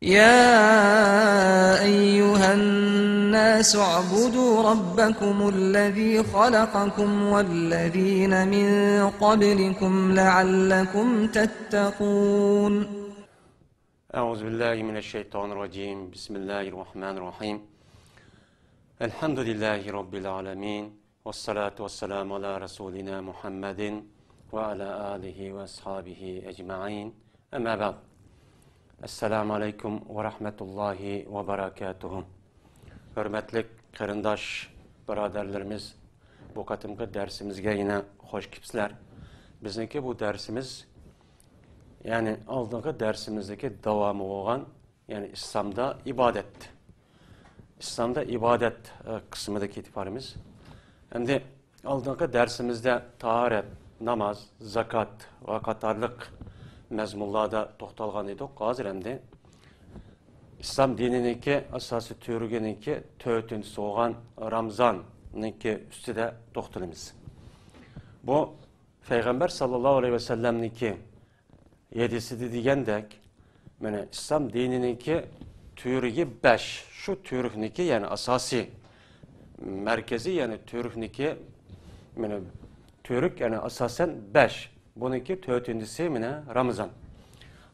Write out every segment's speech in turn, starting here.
يا أيها الناس اعبدوا ربكم الذي خلقكم والذين من قبلكم لعلكم تتقون. أعوذ بالله من الشيطان الرجيم. بسم الله الرحمن الرحيم. الحمد لله رب العالمين، والصلاة والسلام على رسولنا محمد وعلى آله وأصحابه أجمعين. أما بعد، Esselamu Aleyküm ve Rahmetullahi ve Berekatuhu. Hürmetli qarindosh birodarlarimiz, bu qatimqi dersimizge yine hoş kelibsizlar. Bizniki bu dersimiz, yani aldınqı dersimizdeki davamı olan, yani İslam'da ibadet. İslam'da ibadet kısmındaki itibarımız. Hem de aldınqı dersimizde taharet, namaz, zakat ve katarlık mezmunlarda to'xtalgan edik. Hozir endi İslam dininiki asosiy türüginiki to'rtinchisi bo'lgan Ramazonniki ustida to'xtalamiz. Bu Peygamber sallallahu aleyhi ve sellemniki yedisi degandek, mana İslam dininiki türügi 5. Şu türükniki, yani asosiy merkezi, yani türükniki mana türük, yani asosan 5. Bununki to'rtinchisi mana Ramazan.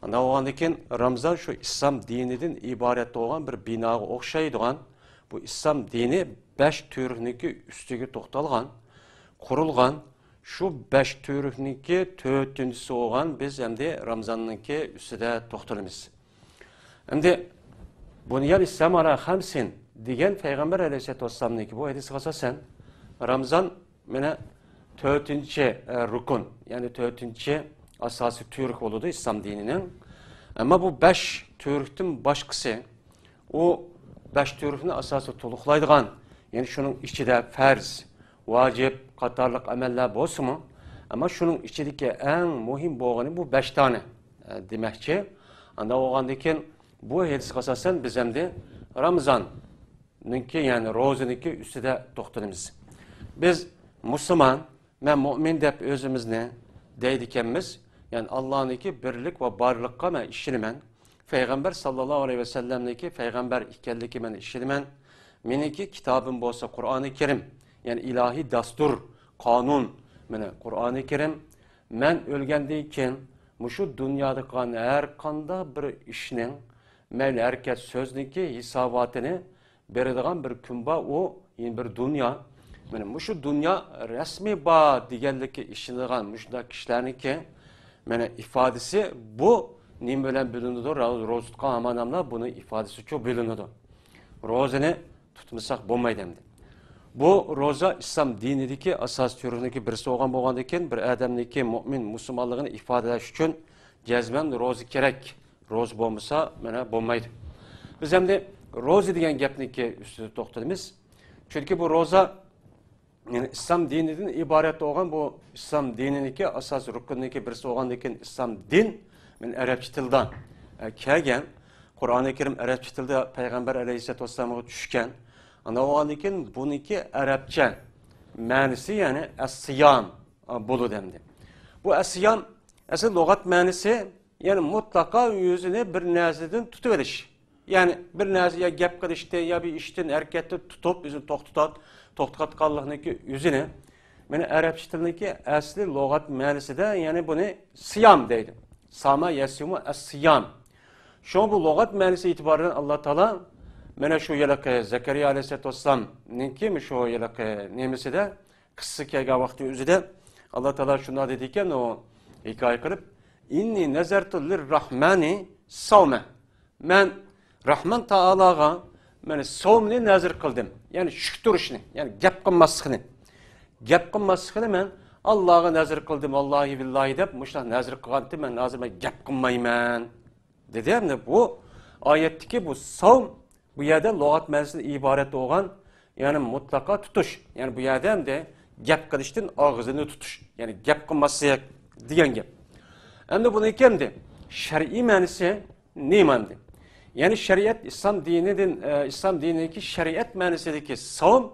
Anda olgandan Ramazan şu İslam dinidan iborat bo'lgan bir binoga o'xshaydigan, bu İslam dini 5 türniki üstiga to'xtalgan, qurilgan. Şu 5 türniki to'rtinchisi bo'lgan biz endi Ramazanniki ustida to'xtalamiz. Endi buniyal İslam ala xamsin degan Payg'ambar alayhissalatu vassalomniki bu hadisga asosan Ramazan mana to'rtinchi rukun, yani to'rtinchi asosiy türk oldu İslam dininin. Ama bu 5 türk'ün başqisi, o 5 türk'ünü asosiy to'liqlaydigan, yani şunun içinde farz, vacib, qatorliq amallar bo'lsinmi, ama şunun içindeki en muhim bo'lgani bu 5 tane demakchi. Anda bo'lgandan keyin bu hadisga asosan biz endi Ramazanniki, yani ro'ziniki ustida to'xtalamiz. Biz Müslüman, men mümin deb o'zimizni deydi ekanmiz. Yani Allah'ınki birlik ve barlıqqa men ishinaman. Peygamber sallallahu aleyhi ve sellemniki peygamber ekanligi men ishinaman. Meniki kitabim bo'lsa Qur'oni Kerim, yani ilahi dastur, qonun, mana Qur'oni Kerim. Men o'lgandan keyin mushu dunyoda qolgan har qanday bir ishning, mayli harakat so'zniki hisobotini beradigan bir kun bor, u yani bir dunyo. Mana mushu dunyo rasmiy bor deganlikka ishonadigan mushunday kishilarniki mana ifodasi bu nima bilan bilinadi? Ro'za tutgan odamlar buni ifodasi uchun bilinadi. Ro'zani tutmasak bo'lmaydi endi. Bu ro'za İslam dinidagi asos turiniki birisi bo'lgan bo'lgandan keyin bir odamniki mo'min musulmonligini ifodalash uchun jazman ro'za kerak. Ro'za bo'lmasa mana bo'lmaydi. Biz endi ro'za degan gapniki ustida to'xtalamiz. Chunki bu ro'za, yani İslam dinidan iborat bo'lgan, bu İslam dininiki asos rukuniki birisi bo'lgandan keyin İslam din men arabcha tildan kelgan. Qur'oni Karim arabcha tilda Payg'ambar alayhissalatu vassalomga tushgan. Ana bo'lgandan keyin buniki arabcha ma'nosi, ya'ni as-siyam bo'ladi endi. Bu as-siyam asl lug'at ma'nosi, ya'ni mutlaqo yuzini bir narsadan tutib olish. Ya'ni bir narsa ya gap qilishda ya bir ishdan harakatda tutib o'zini to'xtatadi. To'xtatganlikniki yüzünü, mana arabcha tilniki asli lug'at ma'nosida, ya'ni buni siyam deydi. Sama yasimu as-siyam. Shu bu lug'at ma'nosi e'tiboridan Alloh taolo mana shu yilqi Zakariya alayhissalatu vassalomninki shu yilqi nemisida qissa kelgan vaqti o'zida Alloh taolo shunday dedi ekan, u hikoya qilib, inni nazartu lir-rahmani savma. Men Rahman taologa mana savmni nazr qildim. Ya'ni shuk turishni, ya'ni gap qilmaslikni. Gap qilmaslikni men Allohga nazr qildim, allohi billahi deb mushla nazr qilgandim, men hozir men gap qilmayman dedi. Endi bu oyatdagi bu savm bu yerda lug'at ma'nosida iborat bo'lgan, ya'ni mutlaqo tutish. Ya'ni bu yerda endi gap qilishdan og'zini tutish, ya'ni gap qilmaslik degan gap. Endi buni endi shar'iy ma'nosi nima endi? Yani şeriat İslam dininden, İslam dinindeki şeriat ma'nosidagi savm,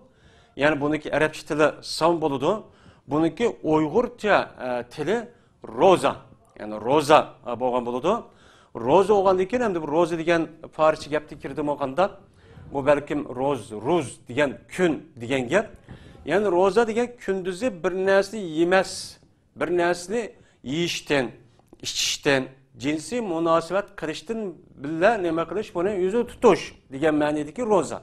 yani bununki Arapça tili savm bo'ladi. Bununki Uyg'urcha tili roza, yani roza bo'lgan bo'ladi. Roza olgandan keyin endi bu roza degan farscha gapga kirdim olganda bu balkim roz, ruz degan kun degan gap. Yani roza degan kunduzi bir narsani yemas, bir narsani yeyishdan, ichishdan, jinsiy munosabat qilishdan billa nima qilish, buni yuzi tutish degan ma'nidagi roza.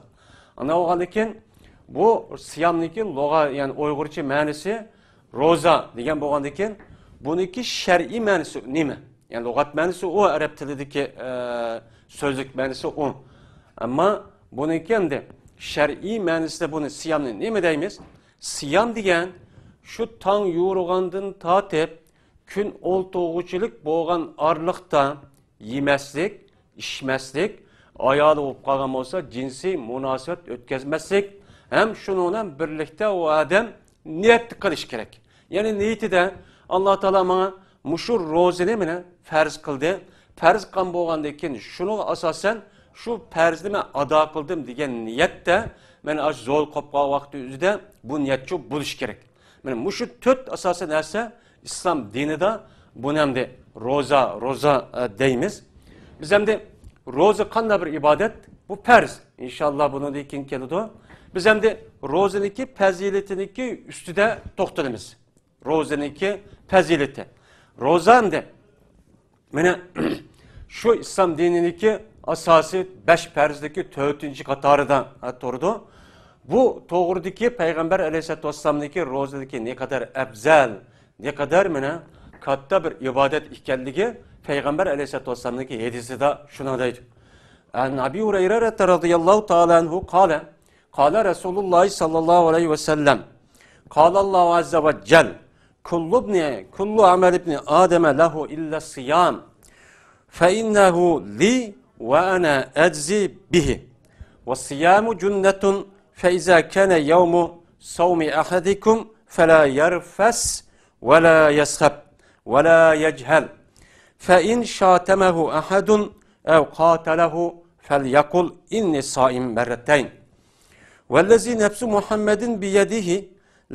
Ana olgandan keyin bu siyamniki lug'a, yani Uyg'urcha ma'nisi roza degan bo'lgandan keyin buniki shar'iy ma'nisi nima? Yani lug'at ma'nisi u, arab tilidagi sözlük ma'nisi u. Ammo buniki endi shar'iy ma'nisida buni siyamni nima deymiz? Siyam degan shu tong yo'rg'andan tortib kun o'ltug'uchilik bo'lgan orliqda yemaslik, ichmaslik, ayoli bo'lib qolgan bo'lsa jinsiy munosabat o'tkazmaslik, ham shuni bilan birlikda u odam niyat qilish kerak. Ya'ni niyatida Alloh taolo menga mushu ro'zini meni farz qildi. Farz qilgan bo'lgandan keyin shuni asosan shu farzni men ado qildim degan niyatda men zo'r qolib qolgan vaqti o'zida bu niyatchi bo'lish kerak. Mana mushu to'rt asosiy narsa islom dinida buni hamda roza deymiz. Biz hamda roza qanday bir ibodat? Bu farz. Inshaalloh buni keyin keladi. Biz hamda ro'zaniki fazilatiniki ustida to'xtalamiz. Ro'zaniki fazilati. Roza hamda mana shu islom dininiki asosiy 5 farzdagi 4-qatoridan turdi. Bu to'g'ridagi payg'ambar alayhissalatu vassalomniki ro'zadagi ne qadar afzal, ne qadar mana katta bir ibodat ekanligi payg'ambar alayhissalatu vassalomniki hadisida shuni deydi. An Abi Hurayra radhiyallohu ta'ala anhu qala qala Rasululloh sallallohu alayhi vasallam qala Allohu azza va jall kullu amal ibn Adama lahu illa siyam fa innahu li va ana ajzi bihi va siyamu junnatun fa iza kana yawmu sawmi ahadikum fala yarfas va la yaskhab va la yajhal fa in shatamahu ahadun aw qatalahu falyaqul inni sa'im marratayn والذي نفس محمد بيده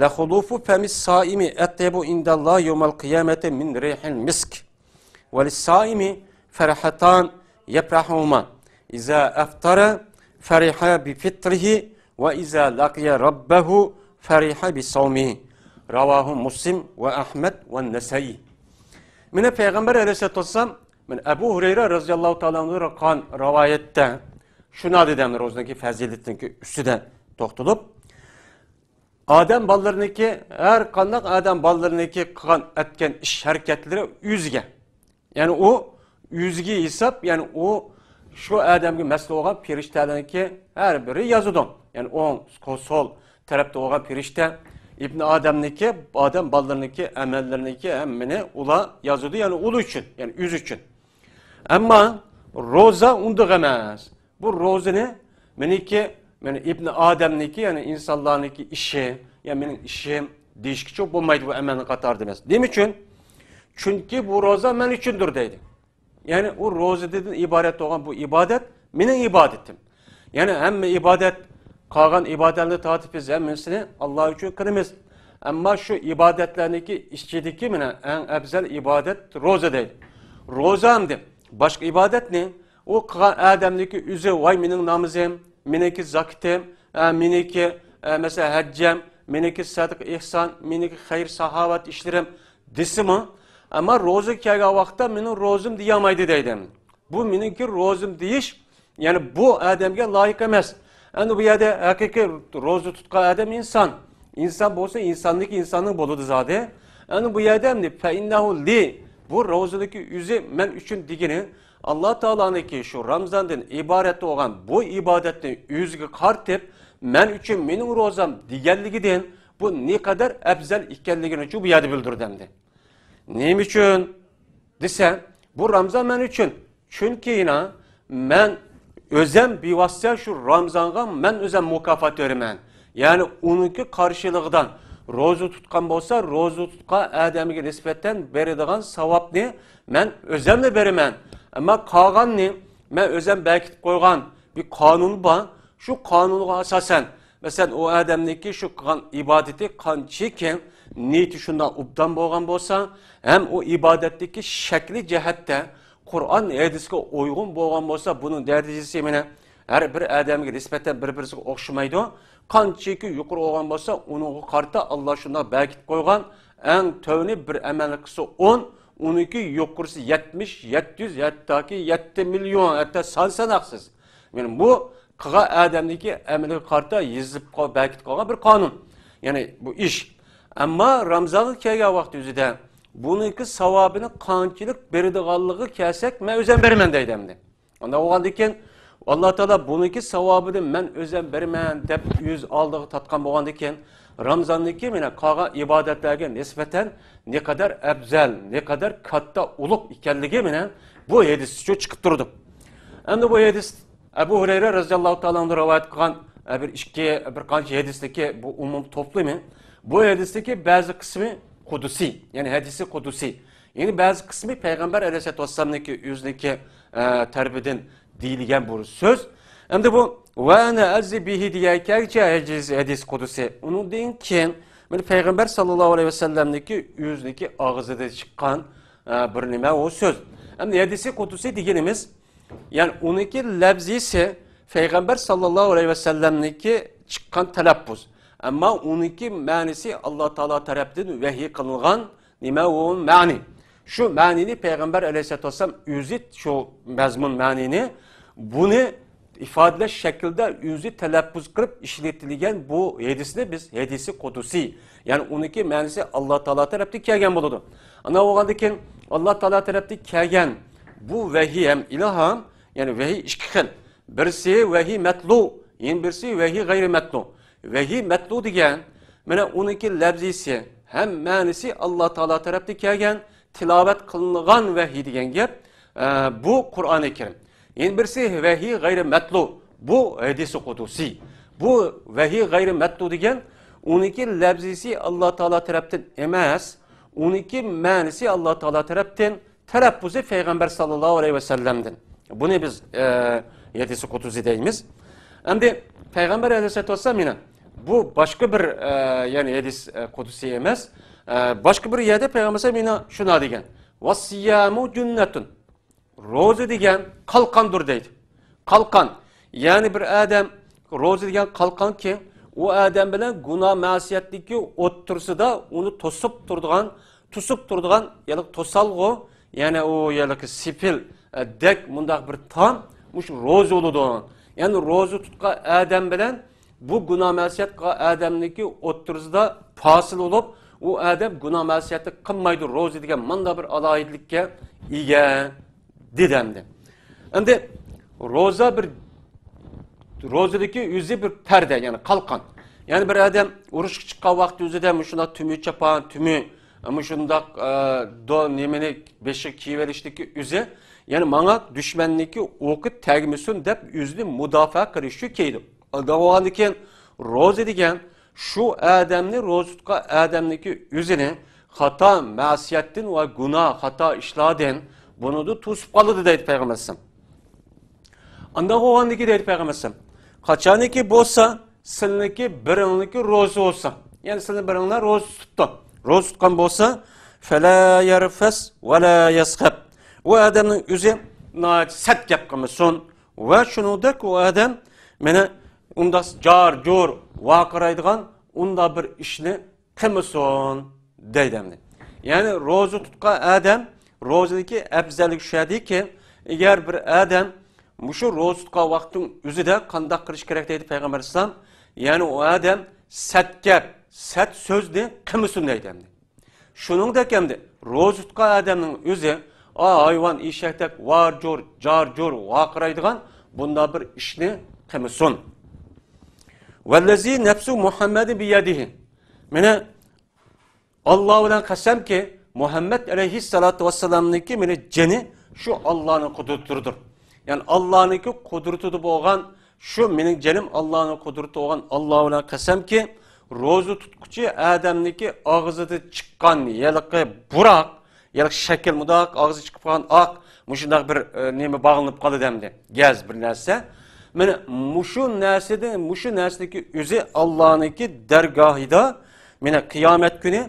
لخلوف فم الصائم أطيب عند الله يوم القيامة من ريح المسك وللصائم فرحتان يفرحهما إذا أفطر فرح بفطره وإذا لقي ربه فرح بصومه رواه مسلم وأحمد والنسائي. من Peygamber Aleyhisselatü Vesselam من Ebu Hureyre radıyallahu ta'ala anhu kan rivayette şuna dedi rozdaki faziletindeki üstüde to'xtalib Adem ballarıniki her qandaq Adem ballarıniki qilgan etgan ish harakatlari yuzga. Yani o yuzga hisob, yani o shu odamga mas'ul bo'lgan farishtalarniki har biri yozadi. Yani o'ng, sol tarafda bo'lgan farishta İbn Adem'niki, Adem ballarıniki amallarıniki hammani ular yozadi, yani ulu uchun, yani yuz uchun. Ammo roza undoq emas. Bu rozani meniki yani İbn Adem'niki, yani insanlarniki işi, yani benim işim deyishga çok bo'lmaydi bu amalni qatorida emas. Nima uchun? Chunki bu roza men uchundir deydi. Yani o rozadan iborat bo'lgan bu ibodat mening ibodatim. Yani hamma ibodat qolgan ibodatlarni tortib biz hammasini Alloh uchun qilamiz. Ammo shu ibodatlarniki ichidagi mana eng afzal ibodat roza deydi. Roza ham deb boshqa ibodat ne? U qilgan odamniki o'zi voy mening namozim, meniki zakitim, meniki mesela haccım, meniki sadık ihsan, meniki xayr sahavat ishlarim desimi, ama roza kelgan vaqtda mening rozim deyamaydi deydi. Bu meniki rozim deyish, yani bu odamga loyiq emas. Endi bu yerda haqiqiy roza tutgan odam inson. İnsan bo'lsa insonniki insonning bo'ladi zodi. Endi bu yerda endi fa innahu li bu rozadagi yuzi men uchun degani Allah Teala'nınki şu Ramazan'dan ibaret olan bu ibadetin yüzgü kartip men üçün menin rozam deganligidan bu ne kadar afzal ekanligini şu bu yerda bildirdi. Nima uchun desa bu Ramazan men uchun. Chunki yine men o'zim bevosita shu Ramazonga men o'zim mukofot beraman. Yani ununki qarshiligidan roza tutgan bo'lsa roza tutgan odamga nisbatan beradigan savobni men o'zimni beraman. Ama qolganni men o'zim berkitib qo'ygan bir qonun bor. Shu qonunga asosan masalan u odamniki shu qilgan ibodati qanchaki niyati shundan obdan bo'lgan bo'lsa, ham u ibodatdagi shakli jihatda Qur'on hadisga uyg'un bo'lgan bo'lsa, buning darajasi mana har bir odamga nisbatan bir-birisiga o'xshamaydi. Qanchaki yuqori bo'lgan bo'lsa, uningga qarta Alloh shunday berkitib qo'ygan, eng tövni bir amal qilsa 10, uniki yuqorisi 70, 700, hattoki 7 million, hatto son sanoqsiz. Yani bu qilgan odamniki amaliga qarta yozib berkitib qo'ygan bir qonun. Yani bu ish. Ammo Ramazonga kelgan vaqt o'zida buniki savobini qanchalik beradiganligi kelsak, men o'zim beraman deydi endi. Unda bo'lgandan keyin Alloh taolo buniki savobini men o'zim beraman deb yuz oldiga tatgan bo'lgandan keyin Ramazonniki mana qolgan ibodatlarga nisbatan ne qadar afzal, ne qadar katta ulug' ekanligi mana bu hadis chiqib turdi. Endi bu hadis Abu Hurayra roziyallohu taolodan rivoyat qilgan bir ikki bir qancha hadisdagi bu umum to'plami. Bu hadisdagi ba'zi qismi qudusiy, ya'ni hadisi qudusiy. Ya'ni ba'zi qismi payg'ambar alayhissalatu vassalamniki o'ziniki tarbidan deyilgan bir so'z. Endi bu va ana azzi bihi degancha hadis qudusiy. Undan keyin mana payg'ambar sallallohu alayhi vasallamniki o'ziniki og'zidan chiqqan bir nima o so'z. Endi hadisi qudusiy deganimiz, ya'ni uniki lafzisi payg'ambar sallallohu alayhi vasallamniki chiqqan talaffuz. Ammo uniki ma'nisi Alloh taolo tarafidan vahiy qilingan nima u ma'ni. Shu ma'nini payg'ambar alayhissalatu vassalam o'zi shu mazmun ma'nini buni ifodalash shaklida o'zi talaffuz qilib ishlatilgan bu hadisni biz hadisi qudusiy, ya'ni uniki ma'nisi Alloh taolo tarafidan kelgan bo'ladi. Ana bo'lgandan keyin Alloh taolo tarafidan kelgan bu vahiy ham ilhom, ya'ni vahiy ikki xil. Birisi vahiy matlu, yana birisi vahiy g'ayri matlu. Vahiy matlu degan mana uniki lafzisi ham ma'nisi Alloh taolo tarafidan kelgan tilovat qilingan vahiy degan gap, bu Qur'oni Karim. Yana birisi vahiy g'ayri matlu, bu hadisi qudusiy. Bu vahiy g'ayri matlu degan uniki lafzisi Alloh taolo tarafidan emas, uniki ma'nisi Alloh taolo tarafidan, talaffuzi payg'ambar sallallohu alayhi vasallamdan. Buni biz hadisi qudusiy deymiz. Endi payg'ambar alayhissalatu vassalam mana bu boshqa bir ya'ni hadis qudusiy emas, boshqa bir yerda payg'ambar mana shuna degan: "Vassiyamu junnatun." Ro'za degan qalqondir deydi. Qalqon, ya'ni bir odam ro'za degan qalqonki, u odam bilan gunoh ma'siyatniki o'ttirsida uni to'sib turadigan, tusib turadigan, ya'ni to'salg'u, ya'ni u ya'ni sipil dek mundaq bir tom mush ro'za bo'ladi. Ya'ni ro'za tutgan odam bilan bu gunoh ma'siyat odamniki o'ttirsida fosil bo'lib, u odam gunoh ma'siyatni qilmaydi. Ro'za degan manda bir alohidlikka ega dedi endi. Endi ro'za bir ro'zadagi yuzi bir parda, ya'ni qalqon. Ya'ni bir odam urushga chiqqan vaqt o'zida shunday tumi chapon, tumi shundoq do nimani beshik kiyib olishdagi o'zi, ya'ni manga dushmanniki o'qi tegmasin deb o'zini mudofaa qilish uchun kiydi. Bo'lgandan keyin ro'za degan shu odamni, ro'za tutgan odamniki o'zini xato ma'siyatdan va gunoh xato ishlardan buni da to'sib qoladi deydi payg'ambar alayhissalom. Unda bo'lgandiki deydi payg'ambar alayhissalom, qachoniki bo'lsa sizniki biringniki ro'za bo'lsa, ya'ni sizni biringlar ro'za tutdi, ro'za tutgan bo'lsa, fala yarfas va la yasxab. U odamning o'zi sat gap qilmasin va shuningdek u odam mana unda jar jo'r vaqiraydigan unda bir ishni qilmasin deydi endi. Ya'ni ro'za tutgan odam ro'zadagi afzallik shu agar bir odam mushu ro'za tutgan vaqtning o'zida qandoq qilish kerak deydi payg'ambar alayhissalom, ya'ni u odam sat gap, sat so'zni qilmasin deydi endi. Shuningdek endi ro'za tutgan odamning o'zi hayvon eshakdek var jo'r, jar jo'r vaqiraydigan bunda bir ishni qilmasin. Vallazi nafsu Muhammadi biyadihi. Mana Alloh bilan qasamki, Muhammed aleyhissalatu vesselam'niki meni jeni shu Allohning qudratidir. Ya'ni Allohningki qudratida bo'lgan shu mening janim Allohning qudrati bo'lgan Alloh bilan qasamki, ro'za tutquchi odamniki og'zida chiqqan yiliqi buroq, yiliq shakl mudaq og'zi chiqib qolgan oq, mushundaq bir nima bog'lanib qoladi hamda gaz bir narsa. Mana mushu narsada, mushu narsaniki o'zi Allohningki dargohida mana qiyomat kuni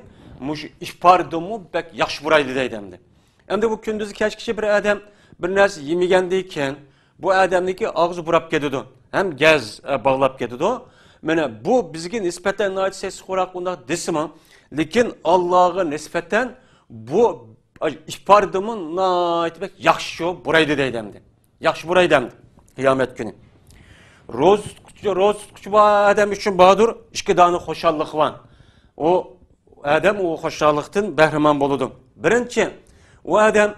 mush ipardumu bek yaxshi buraydi deydi hamda. Endi bu kunduzi kechkicha bir odam bir narsa yemagandan keyin bu odamniki og'zi burab ketadi, ham gaz bog'lab ketadi. Mana bu bizga nisbatan sesiqroq undaq desimi, lekin Allohga nisbatan bu ifodami yaxshi buraydi deydi endi. Yaxshi buraydi endi qiyomat kuni. Ro'za tutquchi bu odam uchun bordir, ikki dona xushallik bor. U odam u xushallikdan bahramand bo'ladi. Birinchi, u odam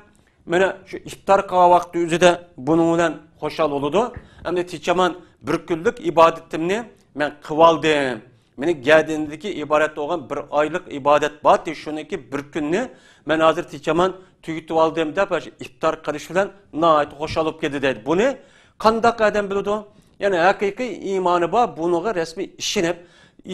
mana shu iftor qilgan vaqti o'zida buning bilan xushal bo'ladi. Endi tichaman bir kunlik ibodatimni men qildim. Meni gadindagi ibodat bo'lgan bir oylik ibodat bor, shuniki bir kunni men hozir tichaman tugatib oldim deb iftor qilish bilan nihoyat xushal bo'lib ketdi deydi. Buni qanday odam biladi? Ya'ni haqiqiy iymoni bor, buniga rasmiy ishinib,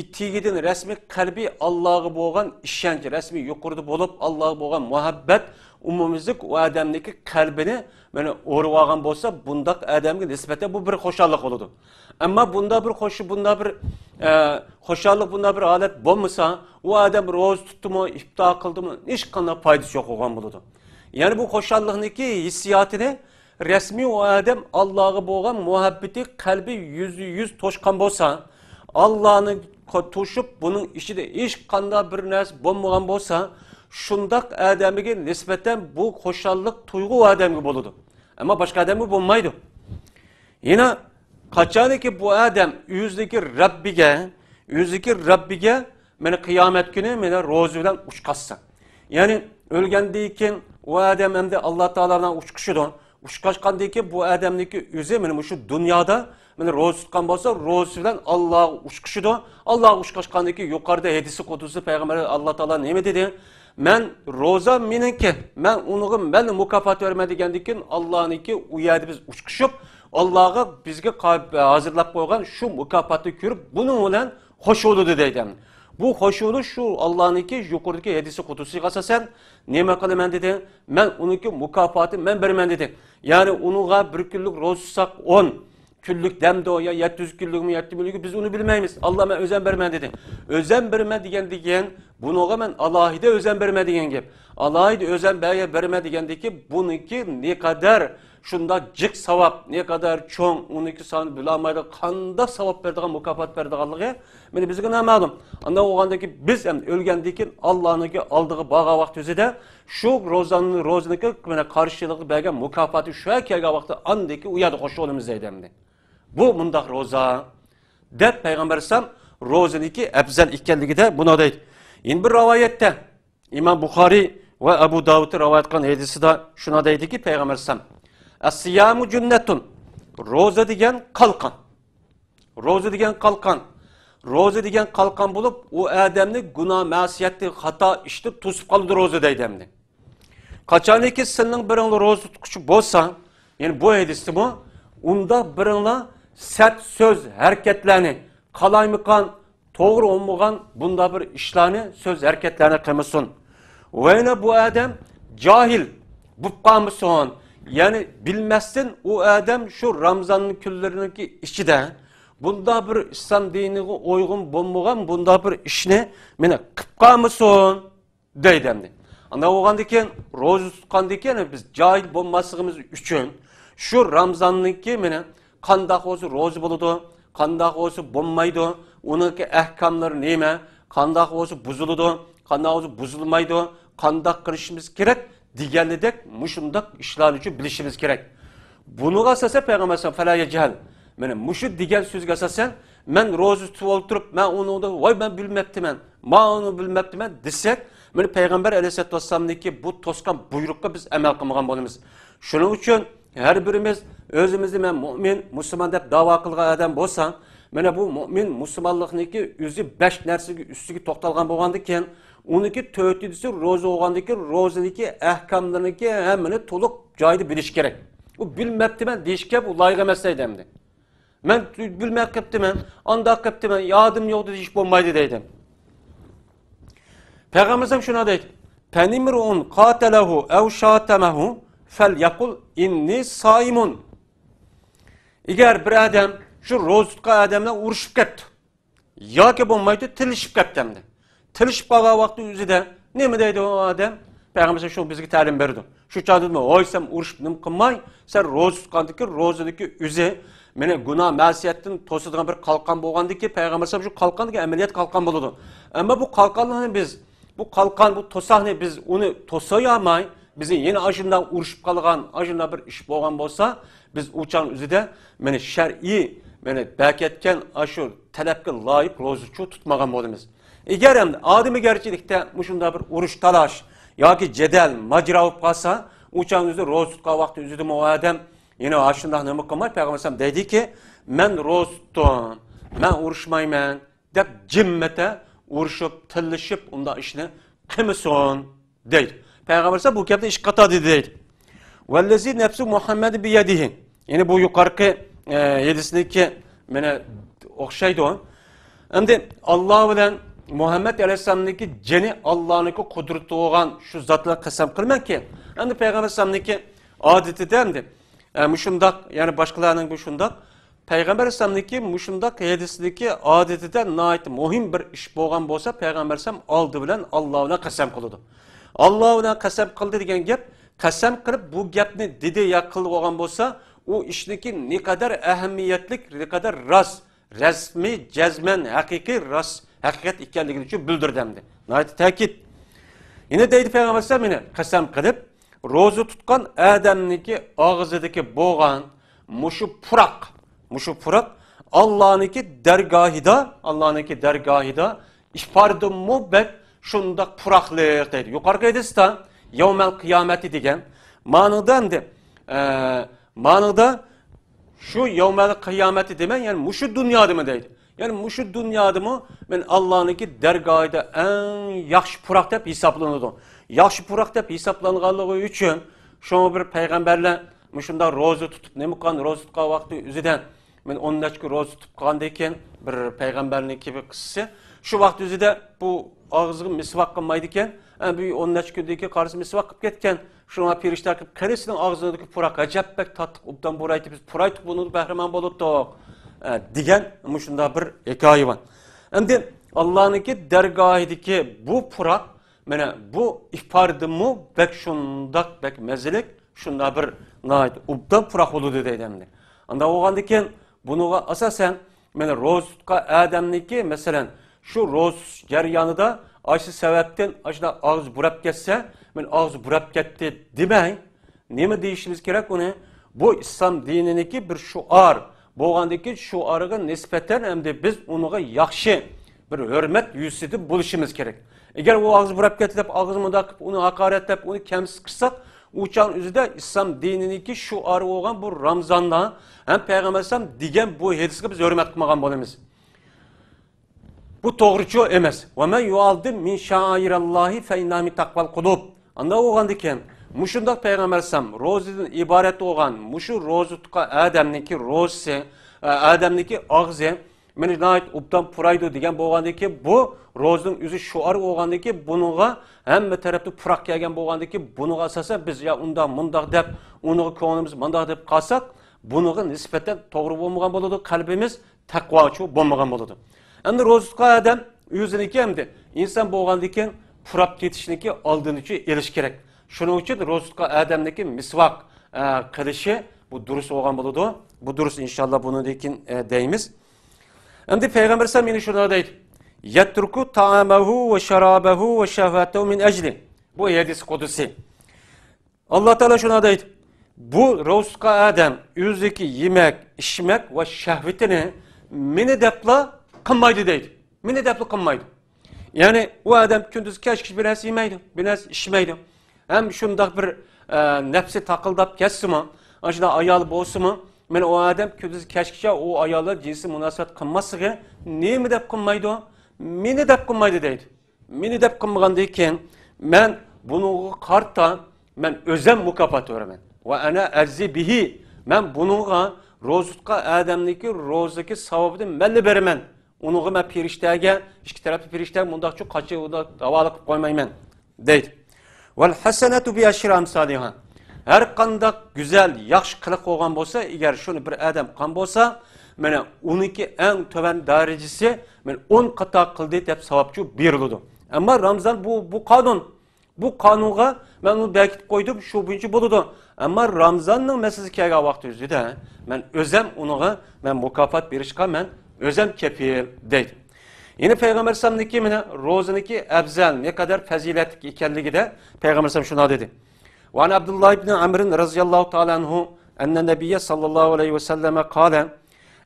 itigidan rasmiy qalbi Allohga bo'lgan ishonch, rasmiy yuqorida bo'lib Allohga bo'lgan muhabbat umumizlik u odamniki qalbini mana o'rib olgan bo'lsa, bundaq odamga nisbatan bu bir xushallik bo'ladi. Ammo bunda bir xo'sh, bunda bir xushallik, bunda bir holat bo'lmasa, u odam ro'za tutdimi, iftor qildimi, hech qanday foydasi yo'q bo'lgan bo'ladi. Ya'ni bu xushallikniki hissiyotini rasmiy u odam Allohga bo'lgan muhabbati qalbi 100% to'shgan bo'lsa, Allohni to'shib buning ichida hech qanday bir narsa bo'lmagan bo'lsa, shundoq odamga nisbatan bu xushallik tuyg'u odamga bo'ladi. Ammo boshqa odamga bo'lmaydi. Yana qachoniki bu odam o'zidagi Rabbiga mana qiyomat kuni mana ro'za bilan uchqassa, ya'ni o'lgandan keyin u odam endi Alloh taolo bilan uchqishidi. Uchqashgandan keyin bu odamniki o'zi mana shu dunyoda mana ro'za tutgan bo'lsa, ro'za bilan Alloh uchqishidi. Alloh uchqashgandan keyin yuqorida hadisi qudusi payg'ambar Alloh taolo nima dedi? Men ro'za meniki, men uniga men mukofot berman degandan keyin Allohniki u yerda biz uchqishib, Allohga bizga hozirlab qo'ygan shu mukofotni ko'rib, buning bilan xush bo'ladi deydi. Bu xush bo'lish shu Allohniki yuqoridagi hadisi qudusiga asosan nima qilaman dedi? Men uniki mukofotini men beraman dedi. Ya'ni uniga bir kunlik ro'za tutsak 10 kunlik damda ya 700 kunlikmi 7 kunlikmi biz uni bilmaymiz. Alloh men o'zim beraman dedi. O'zim beraman degandan keyin bunuga men alohida o'zim beraman degan gap. Alohida o'zim beraman degandiki buniki ne qadar shunda jiq savob, ne qadar cho'ng, uniki soni bilolmaydi, qanday savob beradigan, mukofot beradiganligi mana bizga noma'lum. Unda bo'lgandaki biz ham o'lgandan keyin Allohniki oldiga borgan vaqt o'zida shu ro'zani ro'ziniki mana qarshilig'i bergan mukofoti shu kelgan vaqtda andiki u yerda qo'shib olamiz deydi endi. Bu mundaq ro'za deb payg'ambar alayhisalom ro'ziniki afzal ekanligida buni deydi. Endi bir rivoyatda İmam Buxoriy va Abu Davud rivoyat qilgan hadisida shuni deydiki payg'ambar alayhisalom: As-siyamu junnatun. Ro'za degan qalqon. Ro'za degan qalqon. Ro'za degan qalqon bo'lib, u odamni gunoh, ma'siyatni, xato ishni to'sib qoladi ro'za deydi endi. Qachoniki sening biringlar ro'za tutquchi bo'lsa, ya'ni bu hadisda bu, unda biringlar sert so'z harakatlarni, qalaymaqon, to'g'ri bo'lmagan bunda bir ishlarni, so'z harakatlarni qilmasin. Va yana bu odam johil bo'lib qolmasin. Ya'ni bilmasdan u odam shu Ramazonning kunlariniki ichida bunda bir islom diniga uyg'un bo'lmagan bunda bir ishni meni qilib qolmasin deydi endi. Unda bo'lgandan keyin ro'za tutgandan keyin biz johil bo'lmasligimiz uchun shu Ramazonniki meni qandoq bo'lsa ro'za bo'ladi, qandoq bo'lsa bo'lmaydi, uniki ahkomlari nima, qandoq bo'lsa buziladi, qandoq bo'lsa buzilmaydi, qandoq qilishimiz kerak deganidek mushundaq ishlar uchun bilishimiz kerak. Bunuga asosan payg'ambar alayhisalom fala yajhal. Mana mushu degan so'zga asosan men ro'za tutib o'tirib, men uni voy men bilmabdiman, men uni bilmabdiman desak, mana payg'ambar alayhisolatu vassalomniki bu to'sgan buyruqqa biz amal qilmagan bo'lamiz. Shuning uchun har birimiz o'zimizni men mo'min, musulmon deb da'vo qilgan odam bo'lsa, mana bu mo'min musulmonlikniki o'zi 5 narsaga ustiga to'xtalgan bo'lgandan keyin uniki 4-inchisi ro'za bo'lgandan keyin ro'zaniki ahkomlariniki hammani to'liq joyida bilish kerak. U bilmabdiman deyishga bu loyiq emas deydi endi. Men bilmay qilibdiman, andaq qilibdiman, yodim yo'q deyish bo'lmaydi deydi. Payg'ambarimiz ham shuni deydi: "Fanimrun qatalahu aw shatamahu falyaqul inni saimun." Agar bir odam shu ro'za tutgan odam bilan urushib ketdi yoki bo'lmaydi tilishib ketdi endi. Tilishib qolgan vaqtda o'zida nima deydi u odam? Payg'ambar shu bizga ta'lim berdi. Şu çağda oy sen urushib nima qilmay, sen ro'za tutgandiki ro'zadagi o'zi meni gunoh ma'siyatdan to'sadigan bir qalqon bo'lgandiki payg'ambar shu qalqondagi amaliyat qalqon bo'ladi. Ammo bu qalqonlarni biz, bu qalqon, bu to'saqni biz uni to'sayolmay, bizni yana ashundan urushib qolgan, ashundan bir ish bo'lgan bo'lsa, biz u chang o'zida meni shar'iy meni baketgan ashu talabga loyiq ro'zachi tutmagan bo'lamiz. Agar endi odamgarchilikda shunday bir urush talash yoki jadal majro bo'lib qolsa, u chang o'zida ro'za tutgan vaqtda o'zida odam yana shunday nima qilmay, payg'ambar alayhisalom deydiki, men ro'za tutdim, men urushmayman deb jimmata urushib, tillashib unda ishni qilmasin deydi. Payg'ambar alayhisalom bu gapni ish qatadi deydi. Vallazi nafsu Muhammad biyadihi. Ya'ni bu yuqorqi hadisniki mana o'xshaydi. Endi Alloh bilan Muhammad alayhissalomniki jini Allohniki qudrati bo'lgan shu zotlar qasam qilmanki, endi payg'ambar alayhissalomniki odatida endi mushundoq, ya'ni boshqalarning bu shundoq payg'ambar alayhissalomniki mushundoq hadisdagi odatida nihoyat muhim bir ish bo'lgan bo'lsa, payg'ambar alayhissalom oldi bilan Alloh bilan qasam qiladi. Alloh bilan qasam qildi degan gap, qasam qilib bu gapni dedi ya qilib olgan bo'lsa, u ishniki ne qadar ahamiyatlik, ne qadar rost, rasmiy, jazman, haqiqiy rost, haqiqat ekanligini uchun bildirdi endi. Nihoyat ta'kid. Yana deydi payg'ambar alayhissalom meni qasam qilib, ro'za tutgan odamniki og'zidagi bo'lgan mushu puroq, mushu puroq Allohniki dargohida, Allohniki dargohida ifordimmu bak shundoq puroqliq deydi. Yuqorqi hadisda yawmal qiyomati degan ma'noda endi ma'noda shu yawmal qiyomati demang, ya'ni mushu dunyodami deydi. Ya'ni mushu dunyodami men Allohniki dargohida eng yaxshi puroq deb hisoblanadi. Yaxshi puroq deb hisoblanganligi uchun shu bir payg'ambarlar shunda ro'za tutib, nima qilgan ro'za tutgan vaqti o'zidan men 10 necha kun ro'za tutib qolgandan keyin bir payg'ambarniki bir qissasi shu vaqt o'zida bu og'ziga misvoq qilmaydi ekan. Bu 10 necha kundan keyin qarisi misvoq qilib ketgan. Shunga perishta qilib qarisining og'zidagi puroq ajab bak tatliq obdan buraydi, biz puraytib buni bahramon bo'ldik degan shunda bir hikoya bor. Endi Allohniki dargohidagi bu puroq mana bu ifordimi bak shundoq bak mazalik shunda bir nihoyat obdan puroq bo'ladi deydi endi. Unda bo'lgandan keyin bunuga asosan mana ro'za tutgan odamniki masalan shu ro'za jarayonida shu sababdan ashuna og'iz burab ketsa, men og'iz burab ketdi demang, nima deyishimiz kerak uni? Bu islom dininiki bir shuar bo'lgandan keyin shuariga nisbatan endi biz uniga yaxshi bir hurmat yuzida bo'lishimiz kerak. Agar u og'iz burab ketdi deb og'iz mundoq qilib uni haqoratlab uni kamsitsak, u chang o'zida islom dininiki shuari bo'lgan bu Ramazonda ham payg'ambar alayhisalom degan bu hadisga biz hurmat qilmagan bo'lamiz. Bu to'g'richu emas. Va man yu'azzim min sha'airallohi fa inna min taqval qulub. Unda bo'lgandan keyin mushundoq payg'ambar alayhisalom ro'zadan iborat bo'lgan mushu ro'za tutgan odamniki ro'zasi, odamniki og'zi meni nihoyat obdan puraydi degan bo'lgandan keyin bu ro'zaning o'zi shuar bo'lgandan keyin buniga hamma tarafda puroq kelgan bo'lgandan keyin buniga asosan biz ya undoq mundoq deb uniga ko'nglimiz mundoq deb qolsak, buniga nisbatan to'g'ri bo'lmagan bo'ladi, qalbimiz taqvochi bo'lmagan bo'ladi. Endi ro'za tutgan odam o'ziniki endi inson bo'lgandan keyin purab ketishniki oldinichi elish kerak. Shuning uchun ro'za tutgan odamniki misvoq qilishi bu durust bo'lgan bo'ladi. Bu durust inshaalloh buni lekin deymiz. Endi payg'ambar alayhisalom yana shuni deydi. Yatruku ta'amahu va sharabahu va shahvatahu min ajli. Bu hadis qudusi. Alloh taolo shuni deydi. Bu ro'za tutgan odam o'ziki yemak, ichmak va shahvatini meni debla qilmaydi deydi. Meni debla qilmaydi. Ya'ni u odam kunduz kechki bir narsa yemaydi, bir narsa ichmaydi. Ham shundoq bir nafsi taqildab ketsinmi, ana ayol bo'lsinmi, men u odam kunduz kechgacha u ayollar jinsiy munosabat qilmasligi nima deb qilmaydi? Meni deb qilmaydi deydi. Meni deb qilmagandan keyin men bunga qarta men o'zim mukofot beraman. Va ana azzi bihi. Men bunga ro'za tutgan odamniki ro'zaki savobini men beraman. Uniga men perishtaga, ikki tarafli perishtaga mundaqcha qochib havola qilib qo'ymayman deydi. Val hasanatu bi ashri amsaliha. Har qanday go'zal, yaxshi qiliq bo'lgan bo'lsa, agar shuni bir odam qilgan bo'lsa, mana uniki eng tuvan darajasi men 10 qator qildi deb savobchi beriladi. Ammo Ramazon bu qonun. Bu kanunga ben onu belki koydum, şu bunca buludu. Ama Ramazan'ın meselesi kelgan vaqti o'zida men o'zim unga men mukofot berishga men o'zim kefil deydi. Yine Peygamber Aleyhisselam'nınki mine roziniki ebzel ne kadar faziletli ekanligida de Peygamber Aleyhisselam şuna dedi. Ve an Abdullah ibn Amr radıyallahu ta'ala anhu enne nebiyye sallallahu aleyhi ve selleme kâle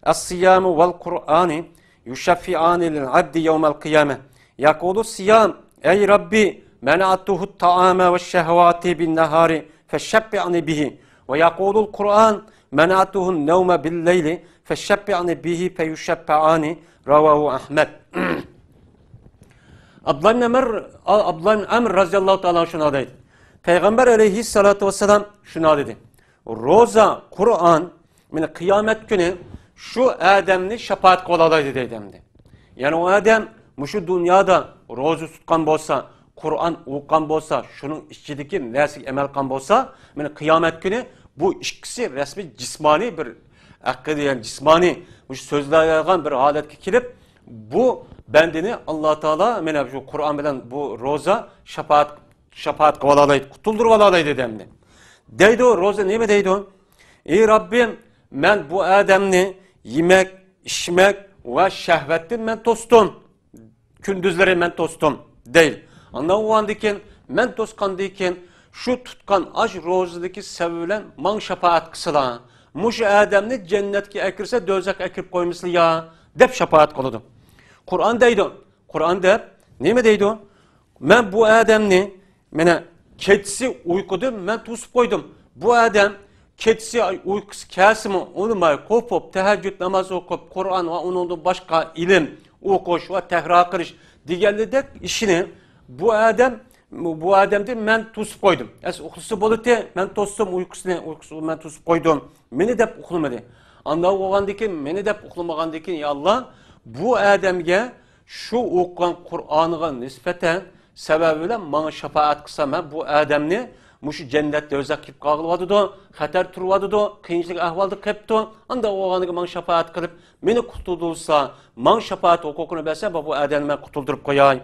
es-siyamu vel Kur'ani yuşaffi'ani lil abdi yevmel kıyame. Yakulu siyam ey Rabbi mena'tuhu ta'ame ve şehvati bin nehari feşşebbi'ni bihi ve yakulul Kur'an mena'tuhu nevme bil leyli feşşebbi'ni bihi feyuşşebbi'ani ravahu Ahmed. Abdullah ibn Amr radıyallahu ta'ala şuna dedi. Peygamber aleyhissalatu vesselam şuna dedi. Roza, Kur'an yani kıyamet günü şu Adem'ni şefaat kolalaydı dedi. Yani o Adem şu dünyada roza tutkan bolsa, Kur'an okugan bolsa, şunun içindeki narsaga amal qilgan bolsa, yani kıyamet günü bu ikisi resmi cismani bir akıl, yani cismani bu sözlerden bir haletke kelip bu bendini Allah Teala mena şu Kur'an bilen bu roza şefaat qılalaydı, qutuldurup alaydı demdi. Deydi o roza nime deydi o? Ey Rabbim men bu Ademni yemek, içmek ve şehvetten men tostum. Gündüzleri men tostum değil. Andan o andikin men toskandikin şu tutkan aç rozadaki sebebilen man şefaat kısıla. Muş Ademni cennetke ekirse dözek ekirip koymuşlu ya dep şefaat kılıdı. Kur'an deydi. Kur'an dep nime deydi? Men bu Ademni mene keçisi uykudu men tusup koydum. Bu Adem keçisi uykusu kelsimi onu bay kopup teheccüd namazı okup Kur'an ve onun başka ilim okuş ve tehra kırış diğerleri işini bu Adem bu Adem'de men tusup koydum. Es ukusu boluti men tostum uykusunu men tusup koydum. Meni dep uxlamadı. Anda oğandaki meni dep uxlamagandaki ya Allah bu Adem'ge şu okugan Kur'an'a nispeten sebebiyle bana şefaat kılsa ben bu Adem'ni muşu cennette özak kip qağılvadıdı, xatar turvadıdı, qiyinchilik ahvolda qilibdi. Anda oğanga bana şefaat qilib meni qutuldursa, bana şefaat hukukunu berse bu Adem'i men qutuldurib qo'yay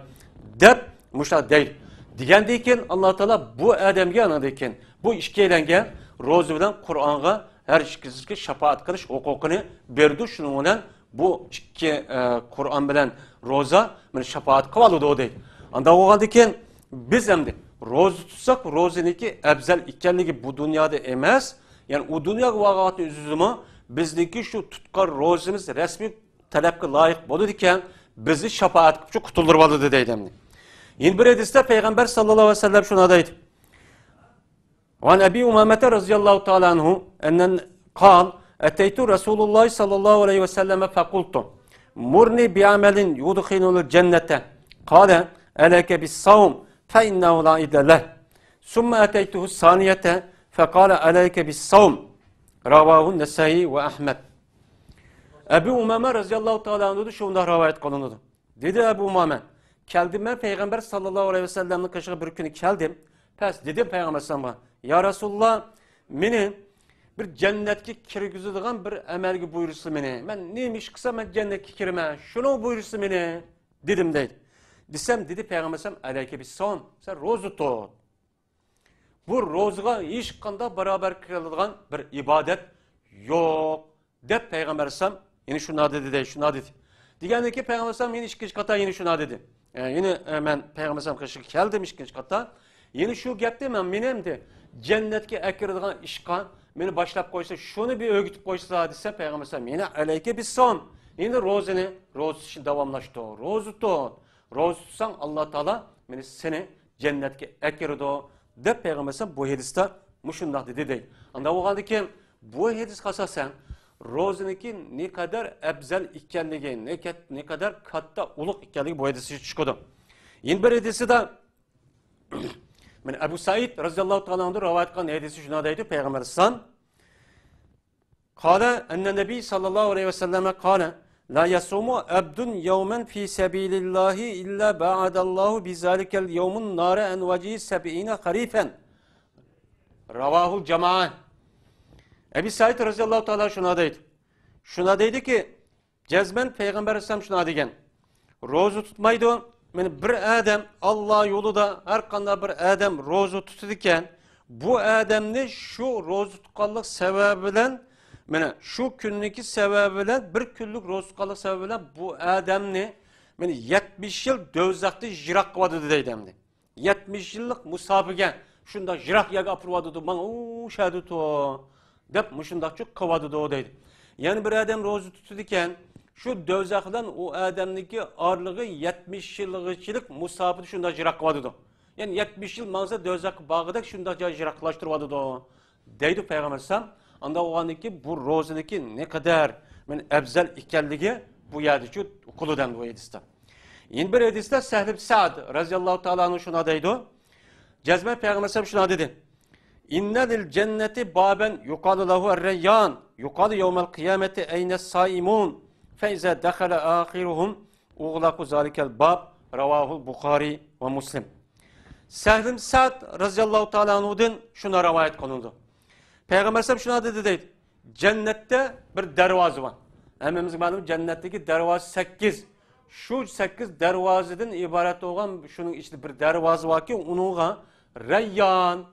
deb muşlar deydi. Degandan keyin Alloh taolo bu Adamga anandan keyin bu ishga ro'za bilan Qur'onga har ikkisiga shafaat qilish huquqini berdi. Shuning bilan bu ikki Qur'on bilan ro'za mana shafaat qilib oladi deydi. Anda bo'lgandan keyin biz endi ro'za tutsak ro'zaniki afzal ekanligi bu dunyoda emas, ya'ni u dunyoga vaqatni o'zimizmi bizniki shu tutgan ro'zamiz rasmiy talabga loyiq bo'ladi ekan, bizni shafaat qilib qutuldirib oladi deydi endi. Yine bir hadiste Peygamber sallallahu aleyhi ve sellem şuna deydi. Ve Ebi Umamete radıyallahu teala anhu ennen kal eteytu Resulullah sallallahu aleyhi ve selleme fekultu murni bi amelin yudkhinul cennete kale eleke bis savm fe innehu la idle sümme eteytuhu saniyete fekale eleke bis savm ravahu Nesai ve Ahmed. Ebu Umame radıyallahu teala anhu şunda rivayet kılındı. Dedi Ebu Umame keldim ben Peygamber sallallahu aleyhi ve sellem'in kaşığı bir günü keldim. Pes dedim Peygamber sallallahu ya Resulullah meni bir cennetke kirgizadigan bir amalga buyursa meni. Ben neymiş kısa ben cennetke kirme. Şunu buyursa meni dedim dedi. Desem dedi Peygamber sallallahu aleyke bis savm. Sen roza tut. Bu rozaga hiç qanday beraber kıladigan bir ibadet yok. Deb Peygamber sallallahu yine şuna dedi de şuna dedi. Degandiki Peygamber sallallahu yine ikinci kata yine şuna dedi. Yine ben Peygamber sallallahu aleyhi keldim ikinci kata. Yine şu gapda men menem de cennetke akiradigan ishqa meni başlab qo'ysa, shuni bir o'rgatib qo'ysa desa Peygamber sallallahu yine aleyke bis savm. Yine rozani, roza tutishni davomlashtir. Roza tut. Roza tutsang Alloh taolo meni seni cennetke akiradi deb Peygamber sallallahu bu hadisda mushundoq dedi deydi. Anda bo'lgandan bu hadisga asosan rozaniki ne kadar afzal ekanligi, ne kadar katta ulug' ekanligi bu hadisga chiqadi. Yine bir hadisida men Ebu Said radıyallahu ta'ala anhu rivayet qilgan hadisi shuna deydi Peygamber sallam qala enne nebi sallallahu aleyhi ve selleme qala la yasumu abdun yawman fi sabilillahi illa ba'adallahu bizalikel yawmun nara en vecihi seb'ine harifen ravahul cemaat. Ebu Said radıyallahu ta'ala şuna deydi. Şuna deydi ki cezmen Peygamber aleyhisselam şuna degen. Roza tutmaydı Yani bir adam Allah yolunda her qanday bir adam roza tutadigan, bu adamni şu roza tutqanlik sababi bilan, mana şu kuniki sababi bilan, bir kunlik roza tutqanlik sababi bilan bu adamni mana 70 yil do'zaxda jiroq qilyotdi deydi endi. 70 yillik musobaga shundoq jiroq yerga opirvotdi, mana u shaditu deb mushundoqchi qilyotdi deydi. Ya'ni bir odam roza tutadi ekan, shu do'zaxdan u odamniki orlig'i 70 yillik musofada shundoq jiroq qilyotdi. Ya'ni 70 yil mangsa do'zax bog'idek shundoq joy jiroqlashtiryotdi deydi payg'ambar alayhissalom. Anda o'g'anniki bu rozaniki ne qadar men afzal ekanligi bu yerda uqulidan bu hadisda. Yine bir hadisde Sehl ibn Sa'd radıyallahu ta'ala anhu şuna deydi. Cezme Peygamber Aleyhisselam şuna dedi. İnne lil cenneti baben yuqalu lehu er-reyyan yuqalu yevmel kıyameti eyne saimun fe ize dehale ahiruhum uğlaku zalikel bab ravahul Bukhari ve Muslim. Sehl ibn Sa'd radıyallahu ta'ala anhu'dan şuna rivayet konuldu. Peygamber Aleyhisselam şuna dedi deydi. Cennette bir dervazı var. Hemmimizge ma'lum cennetteki dervazı 8. Şu 8 darvozadan iborat bo'lgan shuning ichida bir darvoza borki, uningga Rayyon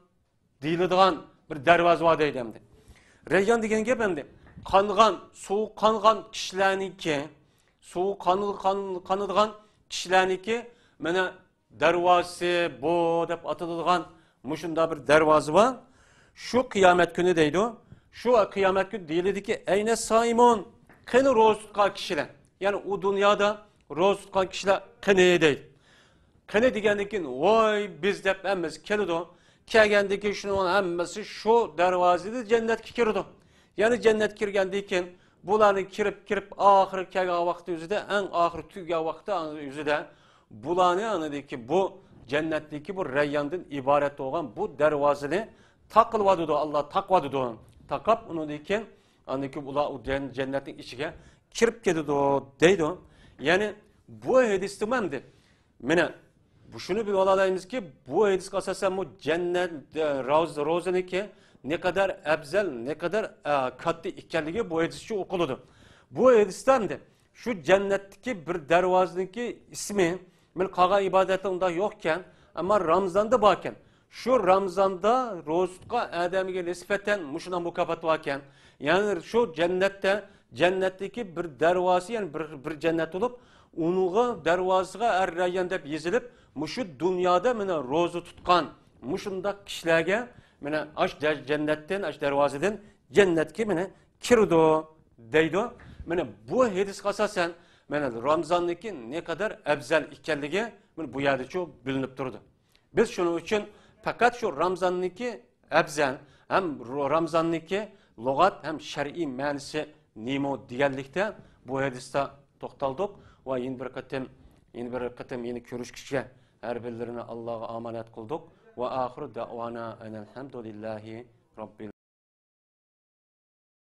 deyiladigan bir darvoza bor deydi endi. Rayyon degan gap endi qongan, suv qongan kishilarniki, suv qonadigan kishilarniki mana darvozasi bu deb ataladigan mushunda bir darvoza bor. Shu qiyomat kuni deydi. Shu qiyomat kuni deyiladiki, ayna saimun qani ro'za tutgan kishilar. Ya'ni u dunyoda roza tutgan kishilar qani deydi. Qani degandan keyin voy biz deb hammasi keladi. Kelgandan keyin shuning hammasi shu darvozada jannatga kiradi. Ya'ni jannatga kirgandan keyin bularni kirib oxiri kelgan vaqti o'zida, eng oxiri tugagan vaqti o'zida bularni anadiki bu jannatdagi bu rayyondan iborat bo'lgan bu darvozani taqilvadi, Alloh taqvadi. Taqab undan keyin anaki ular u jannatning ichiga kirib ketadi deydi. Ya'ni bu hadisda endi mana bu shuni bilib olaymizki, bu hadisga asosan bu jannat rozaniki ne qadar afzal, ne qadar katta ekanligi bu hadischa o'qiladi. Bu hadisda endi shu jannatdagi bir darvozaniki ismi men qolgan ibodatda unda yo'qkan, ammo Ramazonda bor ekan. Shu Ramazonda ro'za tutgan odamga nisbatan mushundan mukofot bor ekan. Ya'ni shu jannatda jannatdagi bir darvoza, ya'ni bir jannat bo'lib, uningga darvozasiga Er-Rayyon deb yozilib, mushu dunyoda mana ro'za tutgan mushundaq kishilarga mana ash jannatdan, ash darvozadan jannatga mana kirdi deydi. Mana bu hadisga asosan mana Ramazonniki ne qadar afzal ekanligi mana bu yerda shu bilinib turdi. Biz shuning uchun faqat shu Ramazonniki afzal, ham Ramazonniki lug'at ham shar'iy ma'nosi nima deganlikda bu hadisda to'xtaldik va yana bir qatim yana ko'rishguncha har birlarini Allohga omonat qildik va oxiru da'vana alhamdulillahi robbil